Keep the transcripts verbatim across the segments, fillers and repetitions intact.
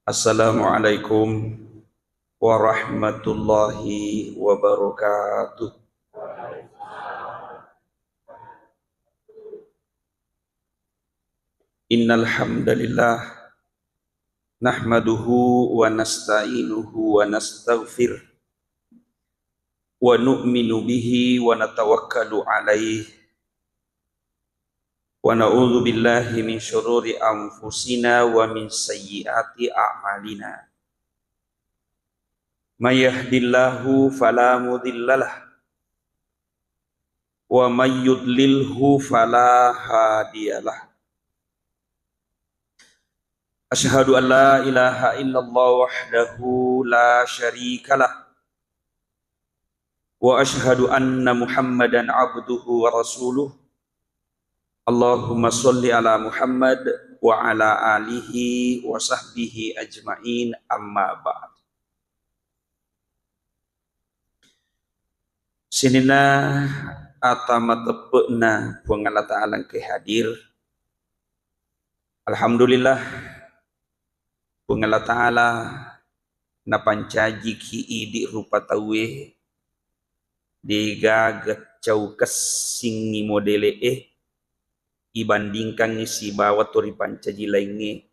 Assalamualaikum warahmatullahi wabarakatuh. Innal hamdalillah, nahmaduhu wa nasta'inuhu wa nastaghfir, wa nu'minu bihi wa natawakkalu alaih, wa na'udzu billahi min syururi anfusina wa min sayyiati a'malina. May yahdillahu fala mudhillalah, wa may yudlilhu fala hadiyalah. Asyhadu an la ilaha illallah wahdahu la syarikalah, wa asyhadu anna Muhammadan abduhu wa rasuluh. Allahumma sholli ala Muhammad wa ala alihi wa sahbihi ajma'in, amma ba'd. Sininna ata mateppe'na Puang Allah Ta'ala engkae hadir. Alhamdulillah, Puang Allah Ta'ala napancajiki idi rupa tauwe, degaga cau kessingngi modele'e ibandingkangngi sibawa to ripancaji laingnge.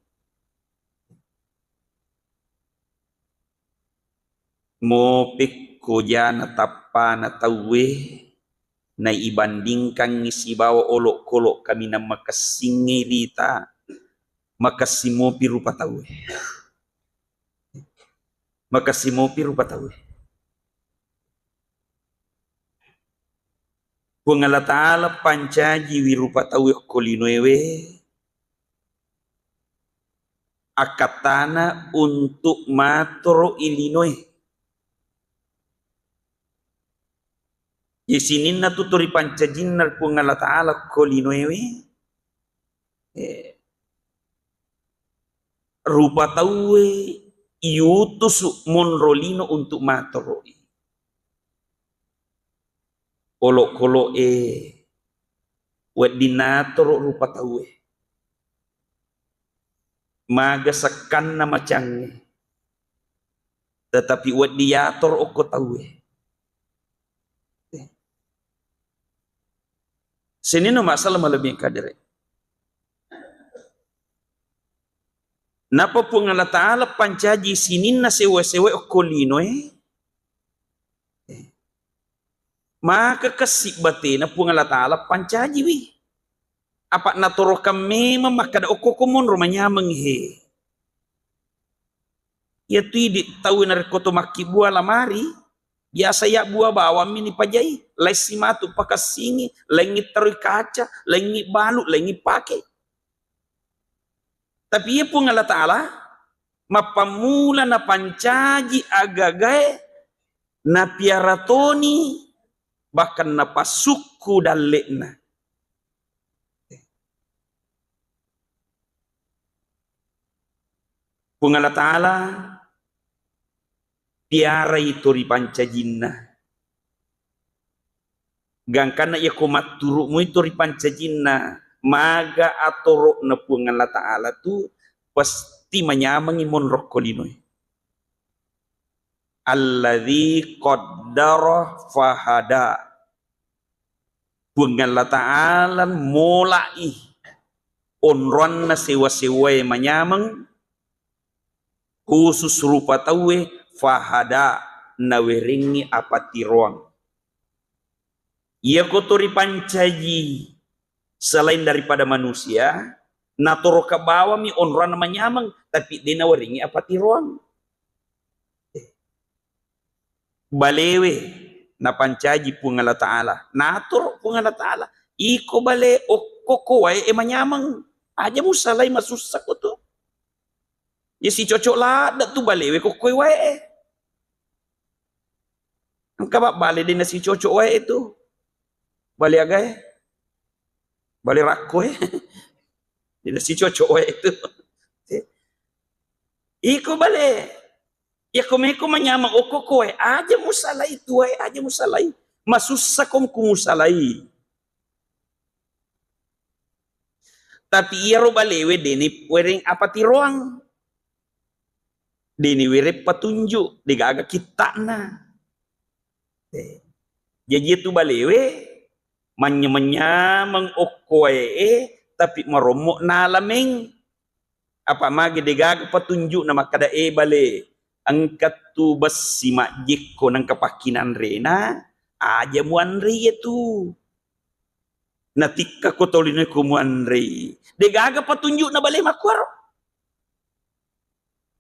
Mopekko jana tappana tauwe naibandingkangngi sibawa olokkolok kaminang makessingnge rita, makessing mopi rupa tauwe. Makessing mopi rupa tauwe. Puang Allah Ta'ala pancajiwi rupa tauwe okko linoewe, akkattana untuk matoro'i linoe. Jadi sininna tu to ripancajinna Puang Allah Ta'ala okko linoewe, eh, rupa tauwe iutusu monro lino untuk matoro'i. Olokolo'e wedding natoro rupa tauwe. Maga sekkanna macangnge, tetapi wedding yatoro okko tauwe. Sininna masalah malebbi kadere. Napa Puang Allah Ta'ala pancaji sininna sewa-sewa okko linoe? Maka kessi batena Puang Allah Ta'ala pancajiwi. Apa natorokang memang makkada okko ko monro manyameng he. Iyatu idi tau narekko to makkibua lamari, biasa yabbua bawammi nipajai, laissi matu pakessingi, laingngi taroi kaca, laingngi balu, laingngi pake. Tapi iya Puang Allah Ta'ala mappammula napancaji agagae, napiara toni, bahkan napassukku dalle'na. Puang Allah Ta'ala piarai to ripancajinna. Gangkanna iyako matturumui to ripancajinna, maga atoro'na Puang Allah Ta'ala tu pasti manyamengi monro ko linoe. Alladzi qaddara fahada. Puang Allah Ta'ala mola'i onroanna sewa-sewae manyameng, khusus rupa tauwe, fahada, nawerengngi apatiroang. Iyako to ripancaji selain daripada manusia, natoroka bawammi onroanna manyameng, tapi de nawerengngi apatiroang. Balewe napancaji Puang Allah Ta'ala, natoro Puang Allah Ta'ala, iko bale okko ko wae e manyameng, aja musalai, masussa ko tu. Ya sicocok ladde tu balewe ko koe wae e. Engka ba bale de nasicocok wae e tu. Bale agae? Bale rakko e. De nasicocok wae e tu. Iko bale. Iyako meko manyameng okko ko wae, aja musalai tu wae, aja musalai. Masussa ko ku musalai. Tapi iyaro balewe deni wereng apatiroang. Deni wereng patunjuk, degaga kitta'na. Eh. Jaji itu balewe manyameng-nyameng okkoe, tapi marommo nalameng. Apa magi degaga patunjukna makkada, "E bale, engka tu bessi majjekko nengka pakkinanrena, aja muanre iyatu. Natikka ko tolinoe ko muanrei." Degaga patunjukna bale makkuaro.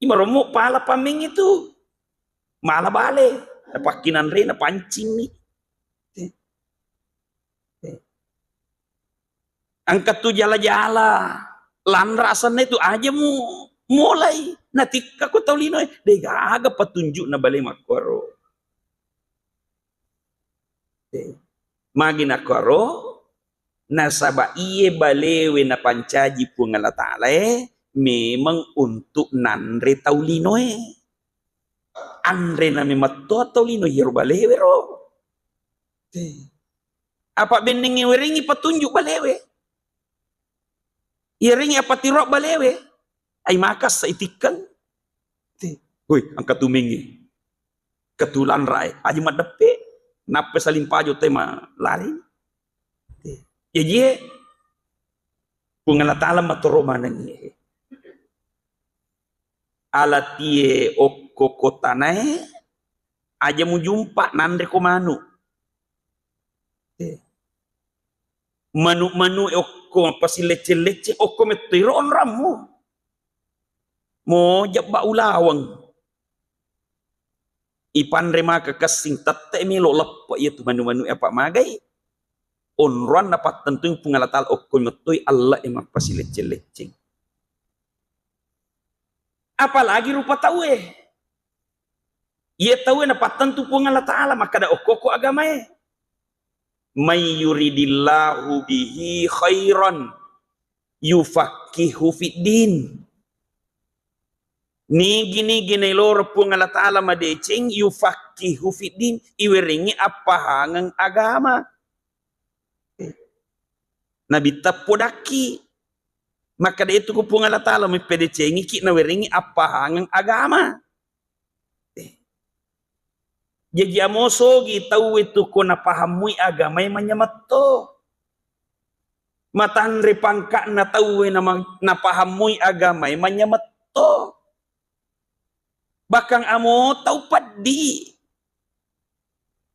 Imarommo pala pameng itu. Mala bale, napakkinanre, napancingni. Engka tu jala-jala, lanra asenna itu aja mu mulai, natikka ko tau linoe, degaga patunjukna bale makkuaro. Magi nakkuaro, nasaba iye balewe napancaji Puang Allah Ta'ala e memang untuk nanre tau linoe. Anre nami metto tau lino iyaro balewe ro. Apa bennengnge werengngi patunjuk balewe. Iyarengngi apa tiro balewe. Ai makassa itikkeng. Woi, engka tumengnge. Ketulan rae. Aji maddeppe. Nappa saling pajo tema lari. Jaji e, Puang Allah Ta'ala matoro manengngi. Alatie okko kotanae, aja mujumpa nanre ko manu. Manu-manu e okko mapasilecce-lecce, okko metto iro onrammu. Mo jabba ulaweng. Ipanre maka kessing tette melo leppe iya tu manu-manu e apa magai. Onroanna pattentuing Puang Allah Ta'ala okko mettoi alle e mapasilecce-lecceng. Apalagi rupa tauwe. Iye tauwe napattentu Puang Allah Ta'ala makkada okkoko agamae. May yuridillahu bihi khairan yufaqihu fiddin. Nigi-nigi nailoro Puang Allah Ta'ala madeceng, yufaqihu fiddin, iwerengngi appahangeng agama. Nabitta podakki. Makkada itu ku Puang Allah Ta'ala mepedecengiki nawerengngi appahangeng agama. Eh. Jaji amo sogi tauwe tu ko napahammui agamae manyametto. Matanre pangka'na tauwe nama-, napahammui agamae manyametto. Bahkan amo tau peddi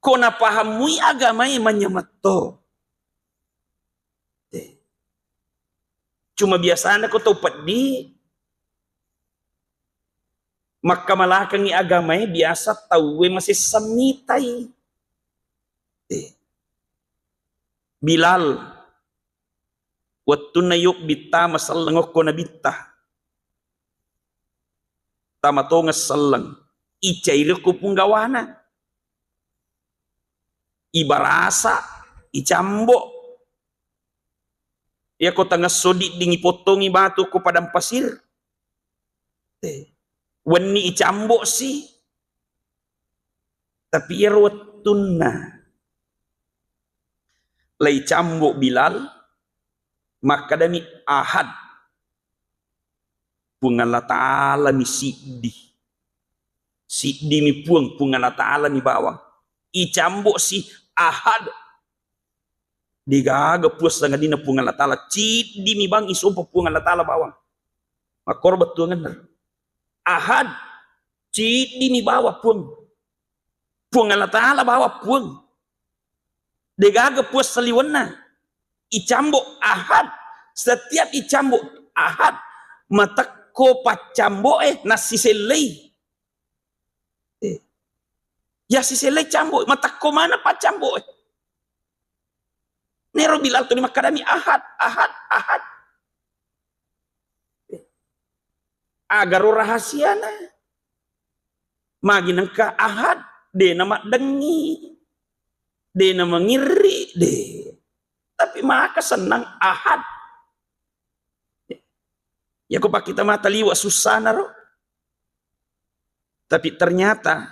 ko napahammui agamae manyametto. Eh. Cuma biasana ko tau peddi makkamalakengngi agamae biasa tauwe masessa mitai. Eh. Bilal, wettunna yobbi tama selleng okko nabitta, tama tongeng selleng, icairi ko punggawana, ibarasa, icambo. Iyako tangesso didding ipottongi batu ko padang pasir. Eh, wenni icambo si. Tapi iyaro wettunna lai cambo Bilal, makkadami, "Ahad." Puang Allah Ta'ala mi siddi. Siddi mi Puang, Puang Allah Ta'ala mi bawang. Icambo si Ahad. Degaga Puang sangadinna Puang Allah Ta'ala. Ciddi mi bang isompa Puang Allah Ta'ala bawang. Makkoro bettuangenna. Ahad. Ciddi mi bawang Puang. Puang Allah Ta'ala bawang Puang. Degaga Puang saliwenna. Icambo Ahad. Setiap icambo Ahad, matekko paccambo e nassisellei. Eh. Ya sisellei cambo, matekko mana paccambo e. Nero Bilal tuli makkadami, "Ahad, Ahad, Ahad." Agaro rahasiana. Magi nengka Ahad, de namaddengi, de namangirri, de. Tapi maka senang Ahad. Yako pakkita mata liwa sussana ro. Tapi ternyata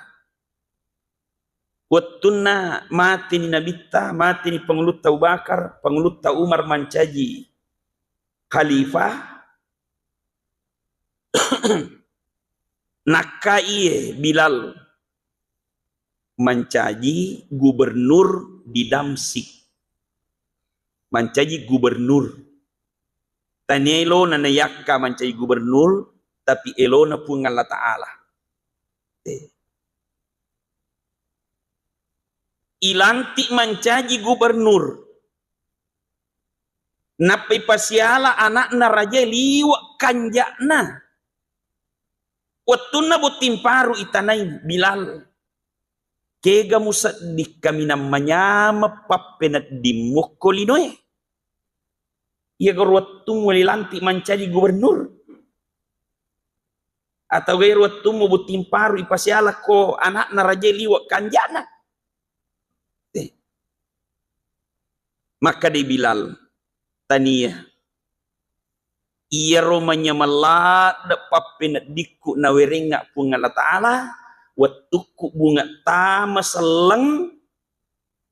wettunna mateni Nabitta, mateni Pangulutta Abu Bakar, Pangulutta Umar mancaji khalifah, Nakka iye Bilal mancaji gubernur di Damsyik. Mancaji gubernur. Tania elona nayakka mancaji gubernur, tapi elona Puang Allah Ta'ala. Eh. Ilantik mancaji gubernur. Nappa ipasiala ana'na rajae liwe' kanja'na. Wettunna botting paru itanai, Bilal, kega musedding kaminang manyameng pappeneddimmu okko linoe? Iyagaro wettummu lilantik mancaji gubernur? Atau gairo wettummu botting paru ipasiala ko ana'na rajae liwe' kanja'na? Eh. Makkeda Bilal, tania. Iyaro manyameng ladde' pappeneddikku nawerengnga Puang Allah Ta'ala, wettukku bunga tama selleng,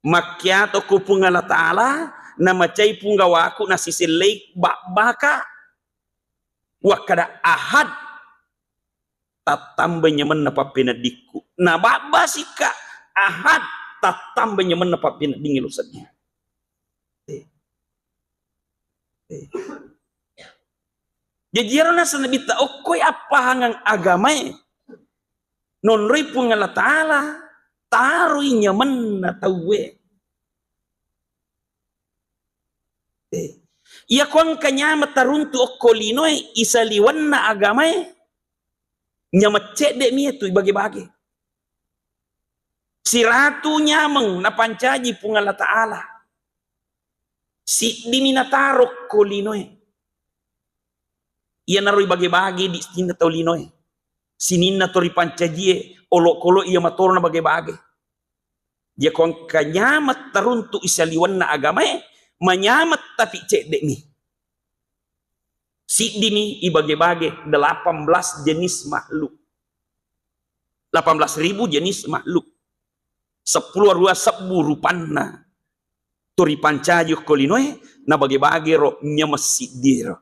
makkiato ku Puang Allah Ta'ala, namacai punggawaku nasisellei babbaka, wakkada Ahad, tattamba nyamenna pappeneddikku. Nababbasikka Ahad, tattamba nyamenna pappeneddingnge lo sedding. Eh. Eh. Jaji iyaro naseng Nabitta, okkoi appahangeng agamae, nonroi Puang Allah Ta'ala, taroi nyamenna tauwe. Eh. Iyako engka nyameng taruntu okko linoe, isaliwenna agamae, nyameng cedde'mi iyatu ibage-bage. Siratu nyameng napancaji Puang Allah Ta'ala. Siddimi nataro ko linoe. Iyanaro ibage-bage di sininna tau linoe. Sininna to ripancajie, olokolo iya matoro nabage-bage. Iyako engka nyameng taruntu isaliwenna agamae, manyameng tapi cedde'mi. Siddimi ibage-bage delapan belas jenis makhluk. Delapan belas ribu jenis makhluk. Seppulo arua sebbu rupanna. To ripancaji okko linoe, nabage-bagero nyameng siddiero.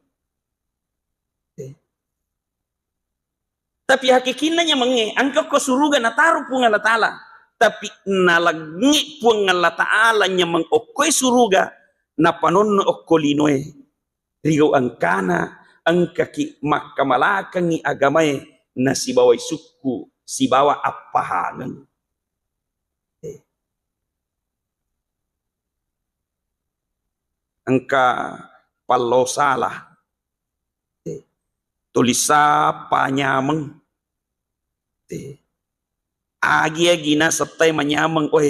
Eh. Tapi hakikinna nyamengnge, engka okko suruga nataro Puang Allah Ta'ala. Tapi nalengnge Puang Allah Ta'ala nyameng okkoe suruga, napanonno okko linoe. Rigau engkana, engkaki makkamalakengngi agamae nasibawai sukku sibawa appahangeng. Eh. Engka pallo salah. Eh. Tuli sappa nyameng. Eh. Agi-agi nasettai manyameng, oe,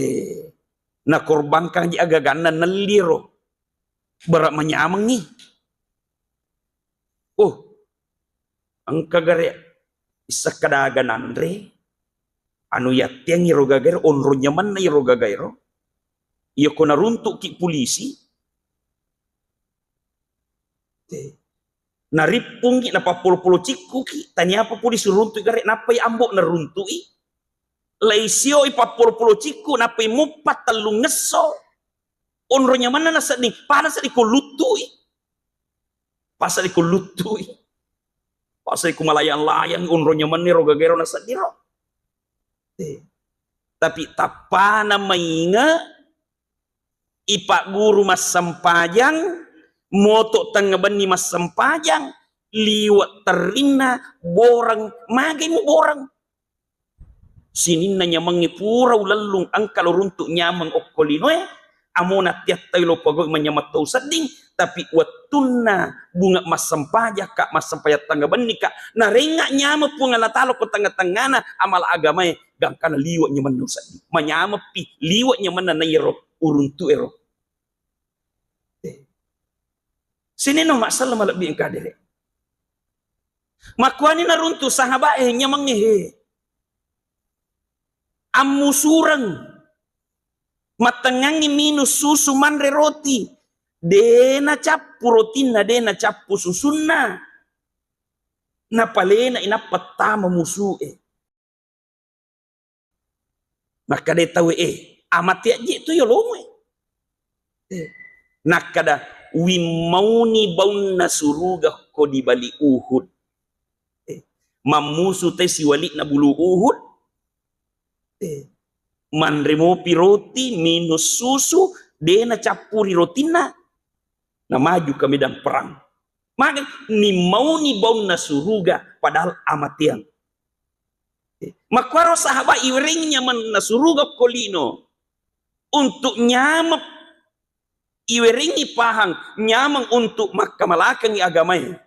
nakorbangkangji agaganna nelliro. Bara manyamengngi. Oh, engka gare issakka daga nanre, anu yattiangngi ro gagairo, onrong nyamenna iro gagairo. Iyako naruntu'ki polisi, eh, narippungki, napappolo-polo cikkuki, taniapa pole suruntu'i gare, nappai ambo naruntu'i. Laisioi pappolo-polo cikku, nappai muppa tellungngesso. Onrong nyamenna nasedding, pada sedding ko luttu'i. Pasali ku luttui. Pasali ku malayang-layang, onrong nyamenni ro gagairo naseddiro. Eh. Tapi tappana mainge, ipagguru massempajang, moto tengnga benni massempajang, liwe' terrinna, boreng, magai muboreng. Sininna nyamengnge pura ulellung, engka lo runtu' nyameng okko linoe, amona tiattai lo pogau'i manyameng tau sedding, tapi wettunna bunga massempajakka, massempajang tengnga bennika, narengnga nyameng Puang Allah Ta'ala ko tengnga-tengngana amala agamae, gangkana liwe' nyamenna usedding. Manyameppi liwe' nyamenna nairo uruntu'ero. Eh. Sininna massala malebbi engka dere. Makkuani naruntu' sahaba'e nyamengnge he. Ammusureng. Mattengngangngi minung susu, manre roti. De' nacappu rotinna, de' nacappu susunna. Napalena inappa tama musu'e. Makkeda tauwe, "Eh, amati ajji tu yolomu, eh." Eh, nakkeda, "Wimmauni baunna suruga ko di bali Uhud." Eh, Mammusu te siwali'na bulu Uhud. Eh, manre mopi roti, minus susu, de nacappuri rotinna. Namaju ke medan perang. Maka nimmauni baunna suruga padahal amateang. Eh, makkuaro sahabat iwerengngi nyamenna suruga ko lino. Untuk nyameng iwerengngi pahang nyameng untuk makkamalakengngi agamae,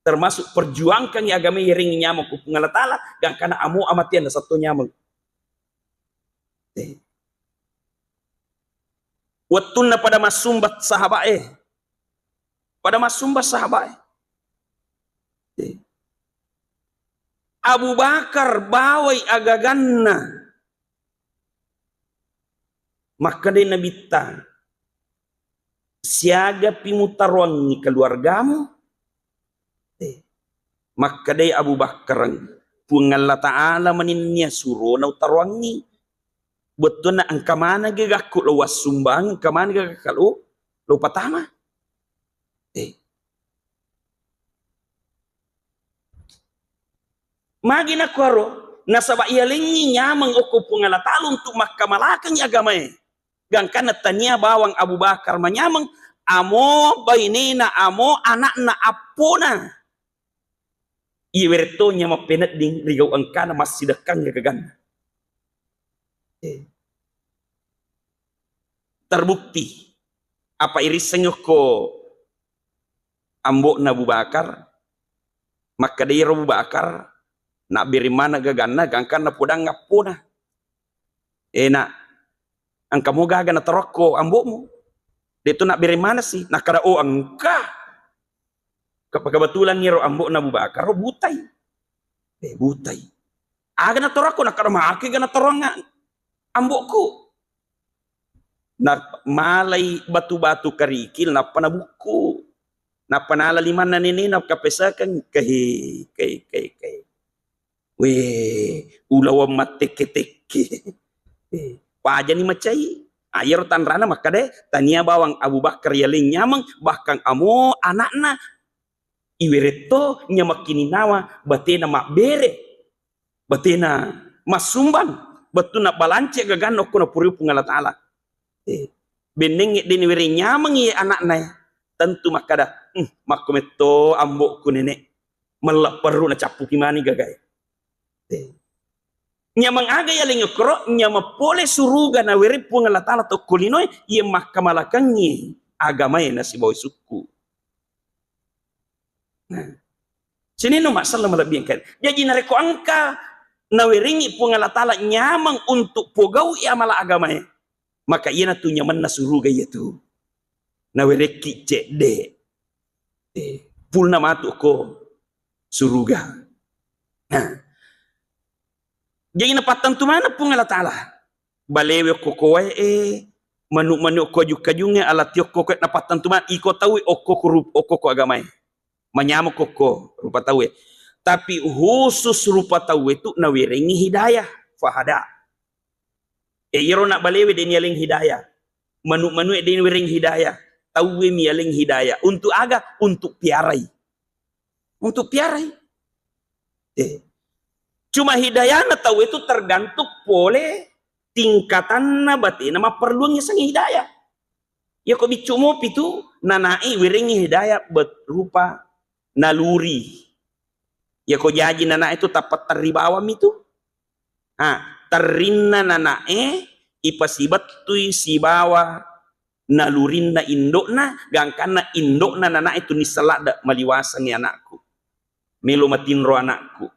termasuk perjuangkangngi agamae, iwerengngi nyameng ku Puang Allah Ta'ala, gangkana amo amateang nasatto nyameng. Eh. Wettunna pada massumba sahabat e, pada massumba sahabat e. Eh. Abu Bakar bawai agaganna. Makkedai Nabitta, "Siagapi mutaroangngi keluargamu?" Eh, makkedai Abu Bakar, "Puang Allah Ta'ala maninnia surona utaroangngi. Bettuanna engka maneng gakku lo wassumbang, engka maneng gakku lo, lo patama." Eh. Magi nakuaro, nasaba iyalengngi nyameng okko Puang Allah Ta'ala untuk makkamalakengngi agamae. Gangkanna tania bawang Abu Bakar manyameng, amo bainena, amo anakna, appona. Iweretto nyameng penedding rigau engkana massidekkangnge gaganna. Eh. Terbukti apa irissengngi okko ambo'na Abu Bakar, makkedai ro Abu Bakar, nabbereng maneng gaganna, gangkanna podang appona. "Eh, Nak, engka mo gaga natarokko ambo'mu? De'to nabbereng maneng si?" Nakkeda, "Oh, engka." Ke-, kebetulan iro ambo'na Abu Bakar ro butai. Eh, butai. "Aga natarokko?" Nakkeda, "Make ga nataroangnga ambo'ku." Na malai batu-batu kerikil, nappa nabukku. Nappa nala limanna nenena, kapesakeng, kehe, kehe, kehe, kehe. Weh, ulaweng mattekke-tekke. Eh, pajani macai. Ah, iyaro tanrana makkeda, tania bawang Abu Bakar yaleng nyameng, bahkan amo anakna, iweretto nyameng kininnawa, batena mabbere, batena massumbang, bettunna balance gaganna okko napuriu Puang Allah Ta'ala. Eh, bennengnge deni wereng nyameng iye anakna, eh. Tentu makkeda, "Hmm, makko metto ambo'ku, nenek. Mella perru nacappuki mani gagae." Eh. Nyameng aga yaleng okkoro, nyameng pole suruga nawereng Puang Allah Ta'ala tokko linoe, iye makkamalakengngi agamae nasibawai sukku. Nah, sininna umma selleng malebbi engkae. Jaji narekko engka nawerengngi Puang Allah Ta'ala nyameng untuk pogau'i amala agamae, maka iyanatu nyamenna suruga iyatu. Nawerekki cedde. Eh, pulna matu ko suruga. Nah, jadi napattentu maneng Puang Allah Ta'ala. Balewe okko kowae, manu-manu okko aju-kajungnge, alati okko koe, napattentu maneng iko tauwe okko ko rup-, okko ko agamae. Manyameng okko rupa tauwe. Tapi khusus rupa tauwe tu nawerengngi hidayah, fahada. Eh, iyaro nak balewe deni yaleng hidayah. Manu-manue deni wereng hidayah. Tauwe mi yaleng hidayah. Untuk aga? Untuk piarai. Untuk piarai. Eh. Cuma hidayahna tauwe tu tergantung pole tingkatanna batena mapperluang yasengnge hidayah. Iyako biccu mopi tu, nanae werengngi hidayah berupa naluri. Iyako jaji nanae tu tappa terri bawammi tu. Ha, terrinna nanae ipasibettui sibawa nalurinna indo'na, gangkanna indo'na nanae tu nisseng ladde, maliwasengngi anakku. Melo matinro anakku.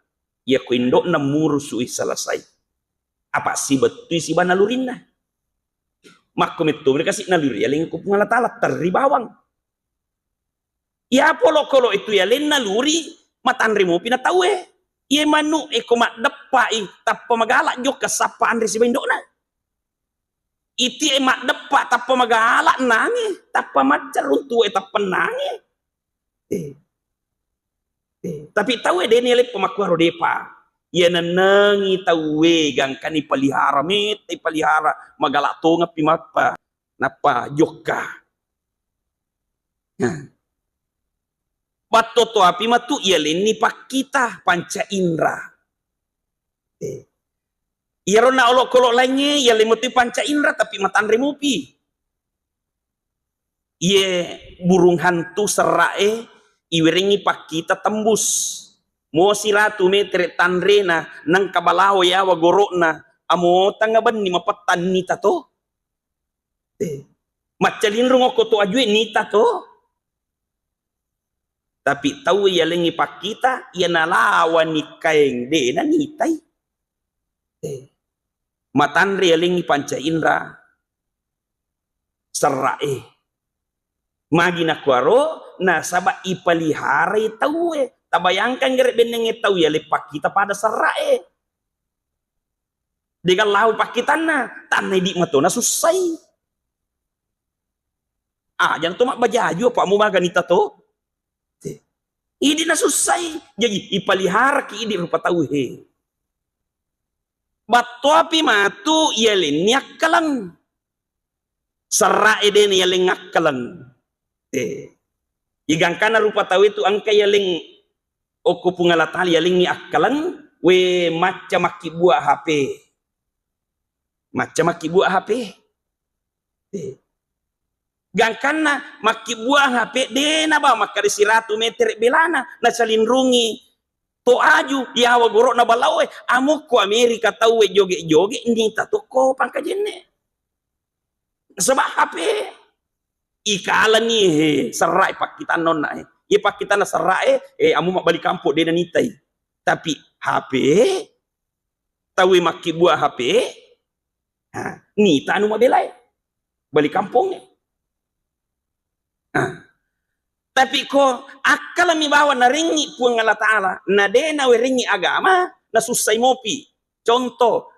Iyako indo'na murusui selesai. Apa sibettui siba nalurinna. Makko metto kasi naluri yaleng ko Puang Allah Ta'ala terri bawang. Iya polo kolo itu yalenna luri matanre mopi na tauwe. Iye manu eko maddeppai tappa magala jokka sappa anre siba indo'na. Iti e maddeppa tappa magala nange, tappa macca runtu e tappa nange. Eh. Eh, tapi tauwe deni leppa makkuaro depa. Iya nennengi tauwe gangkani palihara, metta palihara, magala tongeng pi mappa, nappa jokka. Nah. Battoapi matu yalenni pakkita, panca indra. Eh. Iyaro na olokolo laingnge yaleng matu panca indra, tapi matanre mupi. Iye burung hantu serra'e iwerengngi pakkita tembus. Mo siratu metere tanrena, nengka balawo yawa goro'na, amo tengnga benni mapettanni tato. Eh, maccalinrung okko to ajue nita to. Tapi tau yalengngi pakkita, iya nalawani kaeng, de nanitai. Eh, matanre yalengngi panca indra serra'e. Magi nakuaro, nasaba ipaliharai tauwe. Tabayangkan gere bennengnge tau yaleng pakkita pada serra'e. Degaga lao pakkitanna, tanna idi matona sussai. Ah, jangan to mabbajaju apa mu maganita to. Idi nasussai. Jadi ipaliharaki idi rupa tau he. Battoapi matu yalenni akkaleng. Serra'e de nayaleng akkaleng. Eh. Igangkana rupa tau itu engka yaleng okko Puang Allah Ta'ala yalengngi akkaleng, we macca makkibbua H P. Macca makkibbua H P. Eh. Gangkanna makkibbua H P de naba makkeda siratu metere belana, nacalinrungi to aju, yawa goro'na balaoe, amokko Amerika tauwe joge-joge, nita tokko pangkajenne. Sebab H P ikalani he, serra'e pakkitanna onna he. Iye pakkitanna serra'e, eh, amu mabbali kampo de nanitai. Tapi H P tauwe makkibbua H P, ha, nita anu mabelae. Bali kampongnge. Ha. Tapi ko akkalami bawang narengngi Puang Allah Ta'ala, na de nawerengngi agama, nasussai mopi. Contoh,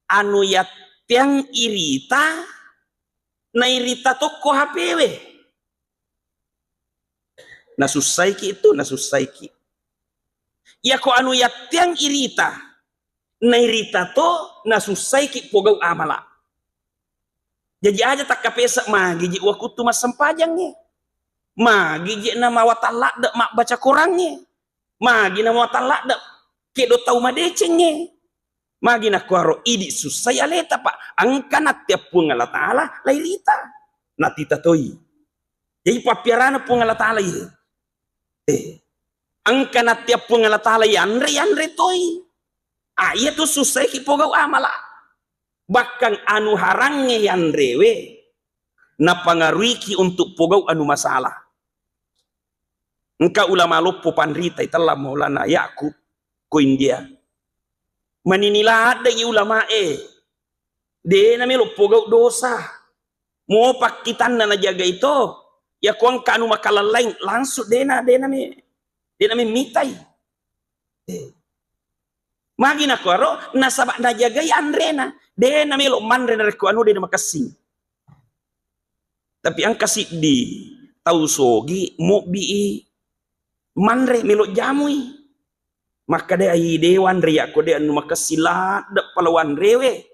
anu yatteang irita, nairita tokko H P we. Nasussaiki itu, nasussaiki. Iyako anu yatteang irita, nairita to, nasussaiki pogau amala. Jaji aja takkapesa magi je wakuttu massempajangnge. Magi je na mawatang ladde mabbaca korangnge. Magi na mawatang ladde kedo tau madecengnge. Magi nakuaro idi sussai aleta, Pak. Engka natteang Puang Allah Ta'ala lairita. Natita toi. Jadi pappiarana Puang Allah Ta'ala iye. Eh. Engka natteang Puang Allah Ta'ala yanre, yanre toi. Ah, iya tu sussaiki pogau amala. Bahkan anu harangnge yanrewe napangaruiki untuk pogau anu masalah. Engka ulama loppo panrita itella Maulana Yakub ko India. Manini ladde i ulamae. De namelo pogau dosa. Mo pakkitanna najagai to. Yako engka anu makalallaing langsung dena, dena me, dena me mitai. Eh. Magi nakuaro, nasaba najagai anrena. De namelo manre narekko anu de namakessing. Tapi engka siddi tau sogi mobbii manre melo jamui. Makkeda, "Ai, de wanre yakko de anu makessing ladde pala wanrewe."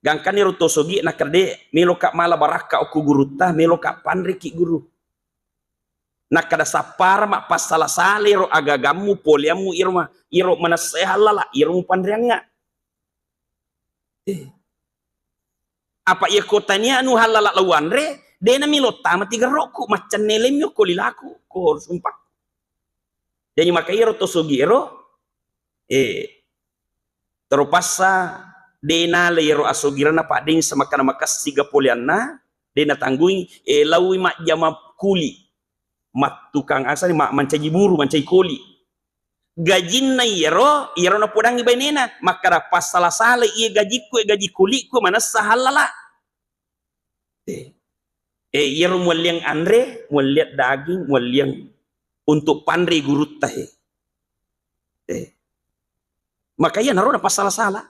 Gangkaniro to sogi nakkeda, "De, meloka mala barakka okko gurutta, meloka panreki guru." Nakkeda, "Sappara mappassala-sala iro agagammu, poleammu iro ma-, iro manessai hallala, iro mupanreangnga." Eh. Apa iya ko tania anu hallala lao wanre, de nami lo tama tigerokku, maccenne lemmi okko lilaku, ko sumpah. Jadi maka iro to sogi ero, eh, teropassa de nalai ero asogiranna, pa deng semakkana makessing ga poleanna, de natanggungi, eh, laui majjama kuli, mattukang asani, ma-, mancaji buru, mancaji koli. Gajinna iyaro, iyaro napodangi bainena, makkada, "Passala-salai iya gajikku, eh, gaji kulikku, manessa hallala." Eh, eh, iyaro mualliang anre, mualliang daging, mualliang untuk panre gurutta he. Eh. Maka iyanaro napassala-sala.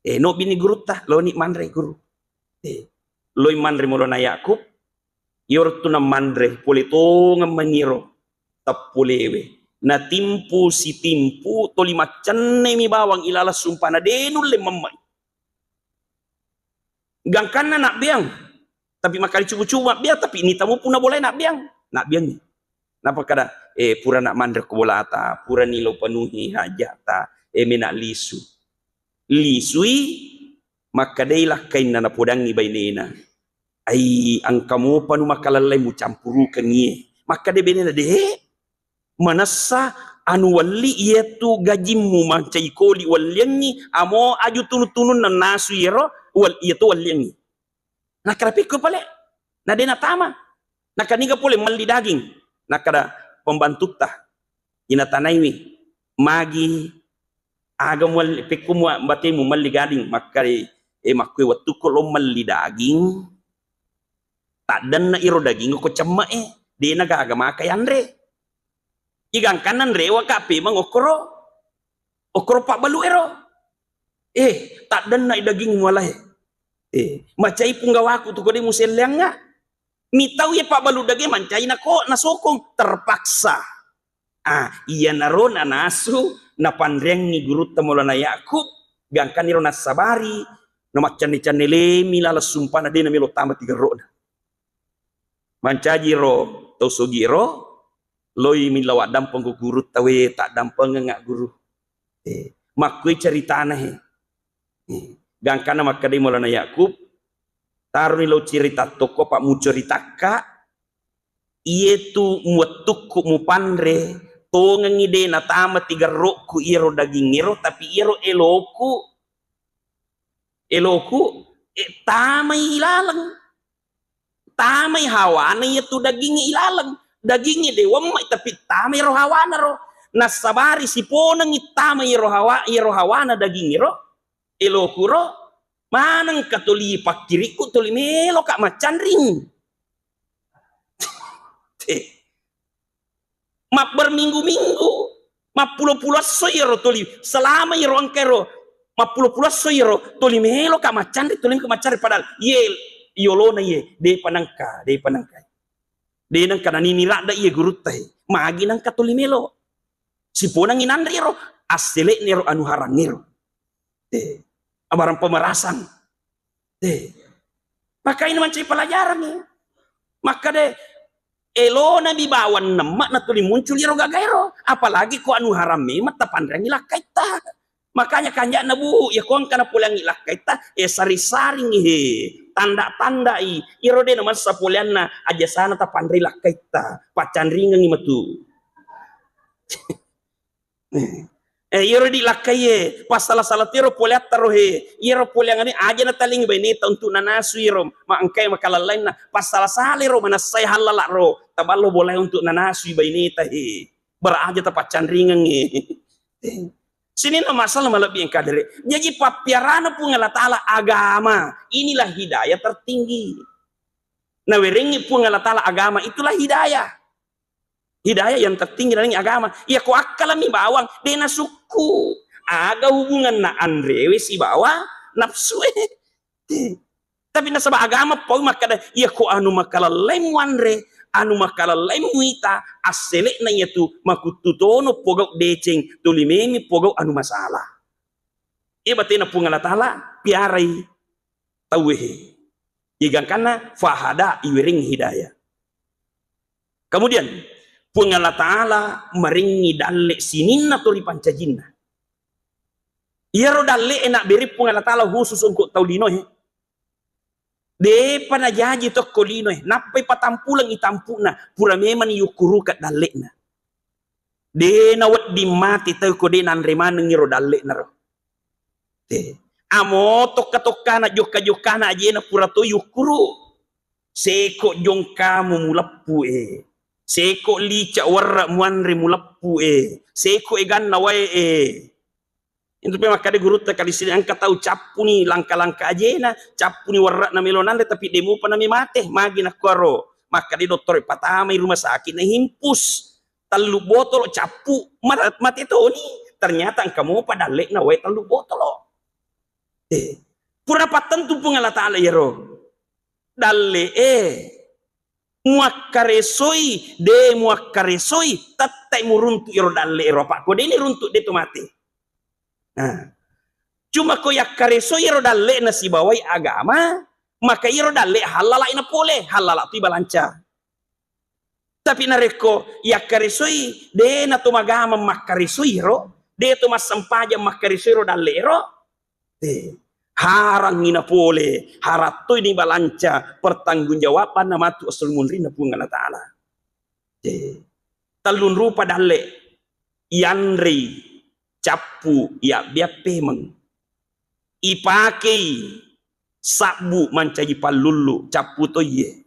Eh, nobbini gurutta, loni manre guru. Eh, loi manre Maulana Yakub, iyaro tu namanre, pole tongeng mangiro tappolewe. Natimpu sitimpu, toli maccennemi bawang ilalang sumpana, de nulle memmai. Gangkanna nabbeang, tapi makkali cubu-cubu mabbeang, tapi nitamu puna bolai nabbeang, nabbeangngi. Napakkada, eh, purana manre ko bolata, purani lo penuhi hajata, eh, mena lisu. Lisui, makkedai lakkainna napodangngi bainena. Ai, engka mopa nu makalellai mucampurukengngi e. Makkeda bainena, "De, manessa anu welli iyatu gajimmu mancai koli welliangngi, amo aju tunu-tununna nasu iyaro wel-, iyatu welliangngi." Nakkeda, "Pekko pale?" Na de natama. Nakkeda, "Niga pole melli daging?" Nakkeda pembantutta, inatanaiwi, "Magi aga mual-, pekko mua-, batemu melli gading?" Makkeda, "E, makkue wettukku lo melli daging, taddenna iro daging ko cemme e, de nagaga maka yanre. Igangkanna nrewa ka pemeng okkoro, okkoro pabbalu ero. Eh, taddenna i daging mualae. Eh, macai punggawaku tu ko de muselleangnga." Mitau ye pabbalu daging mancai nako nasokong, terpaksa. Ah, iyanaro nanasu napanreangngi gurutta Maulana Yakub, gangkaniro nassabari, namaccanne-canne lemi laleng sumpana de namelo tama tigerro'na. Mancajiro tau sogi'ro, loi millau addampeng ko gurutta, "We, taddampengeng, Guru." Eh, makkui ceritana he. Eh, gangkana makkedai Maulana Yakub, "Taroni lo cerita tokko, apa muceritakka, iyetu muwettukku mupanre, tongengi de natama tigerro'ku iyaro dagingngero, tapi iyaro eloku, eloku, eh, tamai laleng." Tamai hawana iyatu dagingnge ilaleng. Dagingnge de wemmai, tapi tamai ro hawana ro. Nassabari siponengngi tamai ro hawa-, iyaro hawana dagingnge ro, eloku ro, manengka tuli pakkirikku, tuli meloka maccanring. Eh. Mabberminggu-minggu, mappulo-pulo esso iyaro tuli, selama iyaro engka ero mappulo-pulo esso iyaro tuli meloka maccanring, tuli meloka maccanring, padahal iye yolona iye, depa nengka, depa nengka. De nengka nanini radda iye gurutta e, magi nengka tuli melo. Siponangngi nanre ero, assele'na ero anu harangngero. Eh, abarang pemerasan. Eh, makanya mancai pelajaran ya. Makkeda, elona mi bawang nemma natuli muncul iyaro gagaero. Apalagi ko anu haram memang tapanreangngi lakkaitta. Makanya kanja'na, Bu, ya ko engka napoleangngi lakkaitta, eh, saring-saringi he. Tanda-tandai. Iyaro de namassa poleanna, ajasana tapanrei lakkaitta. Paccanringengngi matu. Eh, iyaro di lakkaie, passala-sala tiro poleatta ro he. Iyaro poleangngana aja natalingi baineta untuk nanasu iyaro, ma engkai makalallainna. Passala-sala ro, manessai hallala ro, taballo bolae untuk nanasui baineta he. Beraja tapaccanringengnge. Eh, sininna masalah malebbi engka dere. Jaji pappiarana Puang Allah Ta'ala agama. Inilah hidayah tertinggi. Nawerengngi Puang Allah Ta'ala agama, itulah hidayah. Hidayah yang tertinggi dari agama. Iya ko akkalami bawang, de nasukku. Aga hubunganna anrewe sibawa nafsu e. Tapi nasaba agama pau makkeda, iya ko anu makalellai muanre, anu makalellai muita, assele'na iyatu makuttu tono pogau deceng, tuli memi pogau anu masalah. Iya batena Puang Allah Ta'ala piarai tauwe he. Igangkanna fahada, iwereng hidayah. Kemudian, Puang Allah Ta'ala marengngi dalle sininna to ripancajinna. Iyaro dalle e nabbere Puang Allah Ta'ala khusus untuk tau lino e. Depa najaji tokko lino e, nappai patampuleng i tampu'na, pura memang yukkuruka dalle'na. De nawedding mate tau ko de nanre maneng iro dalle'na ro. Eh, amo tokka-tokkana, jokka-jokkana ajena pura to yukkuru. Seko jongkamu muleppu e. Seko lica warra muanre muleppu e. Seko eganna wae e. Itu pe makkeda gurutta kali sini engka tau cappuni langka-langka ajena, cappuni warra'na melo nanre tapi de mupa nami mate, magi nakkuaro. Makkeda dottore patamai rumah sakit na himpus. Tellu botolo cappu, ma-, mate toni. Ternyata engka mopa dalle'na wae tellu botolo. Eh, pura pattentu Puang Allah Ta'ala iyaro dalle e. Muakkaresoi, de muakkaresoi, tettai muruntu iyaro dalle ero, apa ko de ni runtu de to mate. Nah, cuma ko yakkaresoi iyaro dalle'na sibawai agama, maka iyaro dalle hallalai na pole, hallala tu ibalanca. Tapi narekko yakkaresoi, de na to magamang makkaresoi ro, de to massempajang makkaresoi ro dalle ro, eh, harangngi napole, harattoi ni balanca pertanggungjawabanna matu esso ri munrinna Puang Allah Ta'ala. Eh, tellung rupa dalle, yanrei, cappu, yabbeang pemeng. Ipakei sabbu mancaji pallullu, cappu toiye.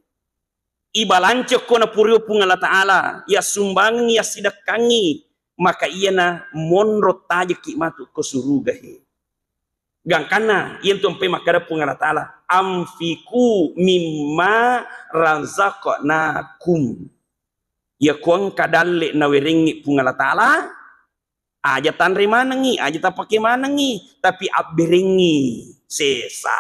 Ibalanca ko napurio Puang Allah Ta'ala, yassumbangengngi, yassidekkangngi, maka iyana monro tajekki matu ko suruga he. Gangkanna, iyantu ampai makkada Puang Allah Ta'ala, "Anfiqu mimma razaqnakum." Iya ko engka dalle nawerengngi Puang Allah Ta'ala, aja tanre manengngi, aja tapake manengngi, tapi abberengngi sesa.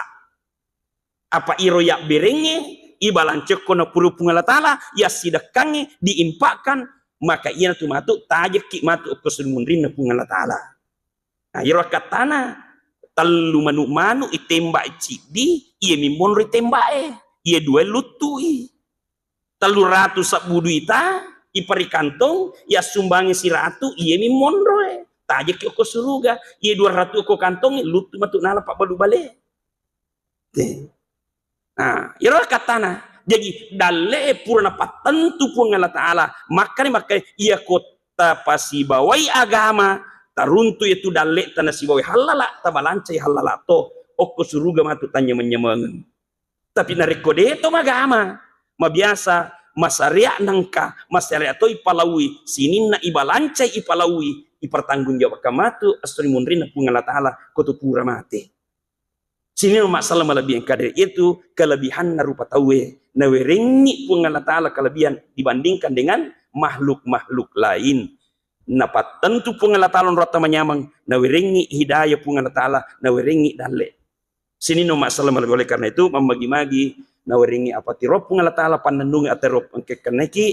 Apa iro yabberengnge, ibalanca ko napuro Puang Allah Ta'ala, yassidekkangnge, diinfakkan, maka iyanatu matu tajekki matu okko suri munrinna Puang Allah Ta'ala. Nah, iyaro akkattana, tellu manu'-manu' itembak ciddi, iyami monro itembak e, iya dua luttu'i. Tellu ratu sabbu duita, ipari kantong, yassumbangi siratu, iyami monro e. Tajekki okko suruga, iya dua ratu okko kantong, luttu matu nala pabbalu bale. Te. Nah, iyaro akkattana. Jaji, dalle e pura napattentu Puang Allah Ta'ala. Makkani, makkani, iya ko tapasibawai agama, taruntu iyatu dalle tanasibawai hallala, tabalancai hallala to, okko suruga matu tanyameng-nyamengeng. Tapi narekko de to magama, mabiasa, masaria nangka, masaria to ipalaui, sininna ibalancai ipalaui, ipertanggungjawabkan matu esso ri munrinna Puang Allah Ta'ala, ko tu pura mate. Sininna masalah malebbi engka dari itu kelebihanna rupa tauwe. Nawerengngi Puang Allah Ta'ala kelebihan dibandingkan dengan makhluk-makhluk lain. Napattentu Puang Allah Ta'ala onrotta manyameng, nawerengngi hidayah Puang Allah Ta'ala, nawerengngi dalle. Sininna masalah malebbi. Oleh karena itu, mammagi-magi nawerengngi apa tiro Puang Allah Ta'ala pannennungi atero engkekkennaiki,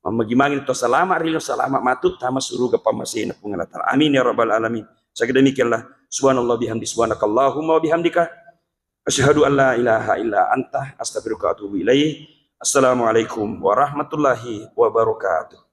mammagi-magi to salama ri lino, salama matu tama suruga pammasena Puang Allah Ta'ala. Amin ya rabbal alamin. Saya demikianlah. Subhanallah bihamdi, subhanakallahumma wa bihamdika. Asyhadu an la ilaha illa anta, astaghfiruka wa atubu ilaik. Assalamualaikum warahmatullahi wabarakatuh.